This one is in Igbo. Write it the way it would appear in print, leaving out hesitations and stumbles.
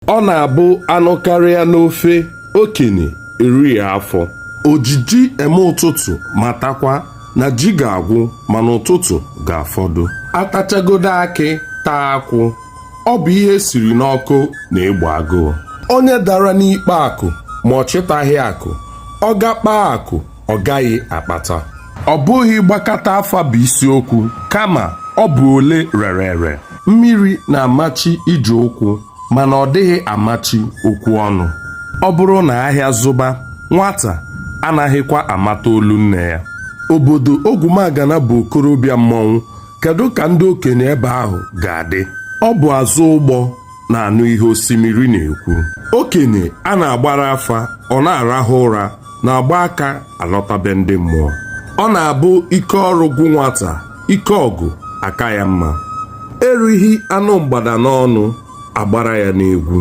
Ọ na-abụ anụ karịa n'ofe, okenye erie afọ. Ojiji eme ụtụtụ matakwa na ji ga-agwụ mana ụtụtụ ga-afọdụ. Atachagodo akị taa akwụ, ọ bụ ihe esiri n'ọkụ na-egbo agụụ. Onye dara n'ikpe akụ ma ọ chịtaghị akụ, ọ ga kpaa akụ ọ gaghị akpata. Ọ bụghị gbakata afa bụ isiokwu, kama ọ bụ ole rere ere. Mmiri na-amachi ije ụkwụ mana ọ dịghị amachi okwu ọnụ. Ọ bụrụ na ahịa zụba, nwata anaghịkwa amata olu nne ya. Obodo Ogwumagana bụ okorobịa mmọnwụ, kedu ka ndị okenye ebe ahụ ga-adị? Ọ bụ azụ ụgbọ na-anụ ihe osimiri na-ekwu. Okenye a na-agbara afa ọ na-arahụ ụra na-agba aka alọta be ndị mmụọ. Ọ na-abụ ike ọrụ gwụ nwata, ike ọgụ aka ya mma. Erighị anụ mgbada n'ọnụ, agbara ya n'egwu.